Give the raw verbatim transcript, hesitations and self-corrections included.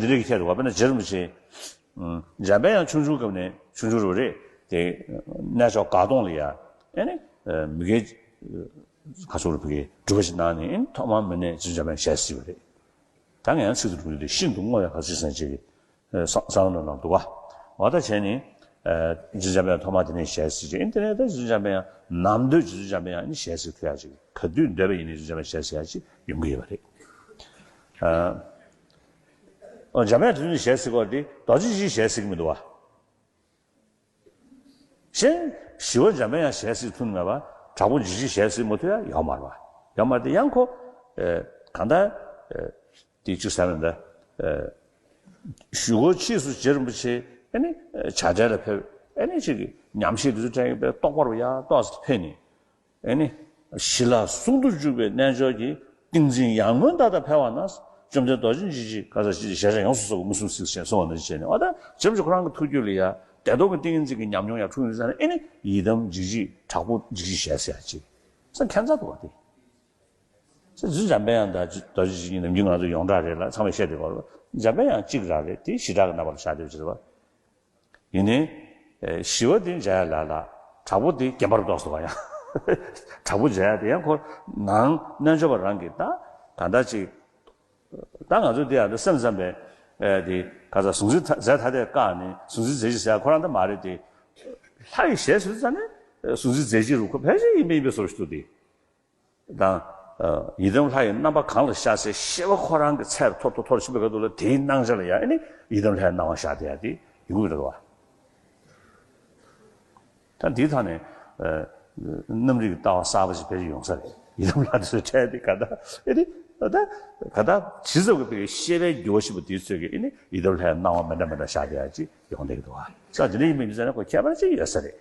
འདི་འདྲ་གི་ཁྱད་དུ་བ། དཔེར་ན་རྗེ་རིན་པོ་ཆེ། འཇམ་དཔལ་དབྱངས་ཆུང་ཆུང་སྐབས་ནས་ཆུང་ཆུང་རུ་རེད་དེ། གནས་མཆོག་དགའ་སྟོང་ལ་ཡ། ཨེ་ནི། མི་དགེ། ག་སོགས་རུ་བི་གའི་སྒྲུབ་པ་ཞིག་གནང་ནས། ཨེ་ནི་ཐོག་མར་མི་ནས་རྗེ་བཙུན་འཇམ་དཔལ་ཞལ་གཟིགས་པ་རེད། ད་ངས་ཡང་ཚིག་ཏུ་འགྲོ་རྒྱུ་དེ་ཤིན་ཏུ་བསྔོ་བའི་ག་ཚོད་ཟེར་ཅིག་གི། བསམ་བློ་ནང་འདུག་བ། འོ་ད་བྱས་ནས། རྗེ་བཙུན་འཇམ་དཔལ་དབྱངས་ཐོག་མ་དེ་ནས་ཞལ་གཟིགས་ཅིག། ཨེ་ནི་དེ་ནས་ད་རྗེ་བཙུན་འཇམ་དཔལ་དབྱངས་ནམ་དུས་རྗེ་བཙུན་འཇམ་དཔལ་དབྱངས་ནི་ཞལ་གཟིགས་ཐུབ་ཡ་ཅིག། ག་དུས་འདོད་པ་ཡིན་ནའི་རྗེ་བཙུན་འཇམ་དཔལ་ཞལ་གཟིགས་ཡ་ཅིག་ཡོང་གི་ཡོད་པ་རེད། འོ་འཇམ་དཔལ་དེ་ཚོ་ནས་ཞལ་གཟིགས་པ་དེ་རྡོ་རྗེ་འཇིགས་བྱེད་ཞལ་གཟིགས་མི་འདུག་བ། གཞན་ཞི་བ་འཇམ་དཔལ་དབྱངས་ཞལ་གཟིགས་ཐུབ་མེད་པ། དྲག་པོ་འཇིགས་བྱེད་ཞལ་གཟིགས་མ་ཐུབ་ཡ་ཡོད་མ་རེད་བ། ཡོད་མ་རེད་དེ། ཡང་ཁོ། ཨེ། གང་ལྟར། ཨེ། དེ་གཅིག་ཟེར་ན་འདྲ། ཨེ། གཞུག་གུ་ཕྱིས་སུ་རྗེ་རིན་པོ་ཆེ་ཨེ་ནི་བྱ་བྲལ་ལ་ཕེབས། ཨེ་ནི་ཅིག་གི་ཉམས་བཞེས་དེ་ཚོ་དྲན་གྱི་པའི་རྟོགས་པ་རུ་ཡ་ཏོག་ཙམ་ཕེབས་ནས། ཨེ་ནི། ཞི་ལ་ཟུང་དུ་འཇུག་པའི་རྣལ་འབྱོར་གྱི། ཏིང་འཛིན་ཡར་ངོའི་ཟླ་ལྟར་འཕེལ་བ་ན། བཅོམ་ལྡན་རྡོ་རྗེ་འཇིགས་བྱེད་ག་ས་ཞེས་ཞལ་བྱང་ཡོངས་སུ་རྫོགས་པའི་མངོན་སུམ་གཟིགས་ཞེས་གསུངས་པ་ནང་བཞིན་བྱས་ནས། འོ་ད་རྗེ་རིན་པོ་ཆེ་ཁོ་རང་གི་ཐུགས་རྒྱུད་ལ་ཡ་བདེ་སྟོང་གི་ཏིང་ངེ་འཛིན་གྱི་ཉམས་མྱོང་ཡར་འཁྲུངས་ཡོད་ཙང་ནས། ཨེ་ནི་ཡི་དམ་འཇིགས་བྱེད་དྲག་པོ་འཇིགས་བྱེད་ཞལ་གཟིགས་ཡ་ཅིག་ས་ཁྱད་མཚར་འདུག་བ་དེ། ས་རྗེ་འཇམ་དཔལ་དབྱངས་དང་རྡོ་རྗེ་འཇིགས་བྱེད་ནམ་རྒྱུན་ང་ཚོ་ཡོངས་གྲགས་རེད་ལ། ཚང་མས་བཤད་བསྡད་པ་རེད། འཇམ་དཔལ་དབྱངས་གཅིག་རང་རེད་དེ། ཞི་དྲག་གི་རྣམ་པ་ལ་ཤར་བསྡད་པ་ཅིག་རེད་བ། ཡིན་ནའི། ཨེ། ཞི་བ་དེ་མཇལ་ཡ་ལ་ལ། དྲག་པོ་དེ་རྒན་པར་རྟོགས་སོང་བ་ཡང་། དྲག་པོ་མཇལ་ཡ་དེ་ཡང་ཁོ་ནང་རྣལ་འབྱོར་པ་རང་གིས་ད་གང་ལྟར་ཅིག། ད་ང་ཚོ་དེ་ཡང་ད་སེམས་ཙམ་པའི། ཨེ། དེ་ག་ས་གཟུང་འཛིན་ཐ་ཟད་ཐ་དད་བཀག་ནས་གཟུང་འཛིན་རྫས་གཅིག་ཟེར་ཡ་ཁོ་རང་ད་མ་རེད་དེ། ལྷ་ཡི་ཞལ་ཟེར་ཙང་ནས་གཟུང་འཛིན་རྫས་གཅིག་རུ་ཁོ་ཕལ་ཆེར་ཡིན་པ་ཡིན་པའི་བཟོ་འདྲ་ཞིག་འདུག་སྟེ། དང་། ཡི་དམ་ལྷ་ཡི་རྣམ་པ་གང་ལ་ཤར་ཚེ། ཤེས་པ་ཁོ་རང་གི་ཚད་མཐོ་མཐོ་མཐོ་ཕྱིན་པའི་སྐབས་དུ་ལ། དེའི་སྣང་ཆ་ལ་ཡང་ཨེ་ནི་ཡི་དམ་ལྷའི་སྣང་བ་ཤར་བསྡད་ཡ་དེ་ཡོང་གི་རེད་བ། ད་འདིའི་ཐོག་ནས། ཨ། རྣམ་རིག་གི་ལྟ་བ་གསར་པ་ཞིག་ཕལ་ཆེར་ཡོང་ས་རེད། ཡི་དམ་ལྷ་དེ་ཚོའི་གྲས་དེ་ག་ད་ཨེ་ནི་ད་ག་ད་ཇི་ཙམ་གྱི་བའི་ཤེས་པའི་རྒྱུ་བ་ཞིག་པ་དེའི་ཚོད་ཀྱིས་ཨེ་ནི་ཡི་དམ་ལྷའི་སྣང་བ་མི་འདྲ་མི་འདྲ་ཤར་བསྡད་ཡ་ཅིག་ཡོང་བསྡད་ཀྱི་འདུག་བ། ས་དེ་འདྲ་ཡིན་པ་ཡིན་ཙང་ནས་ཁོ་ཁྱད་པར་ཅིག་ཡོད་ས་རེད།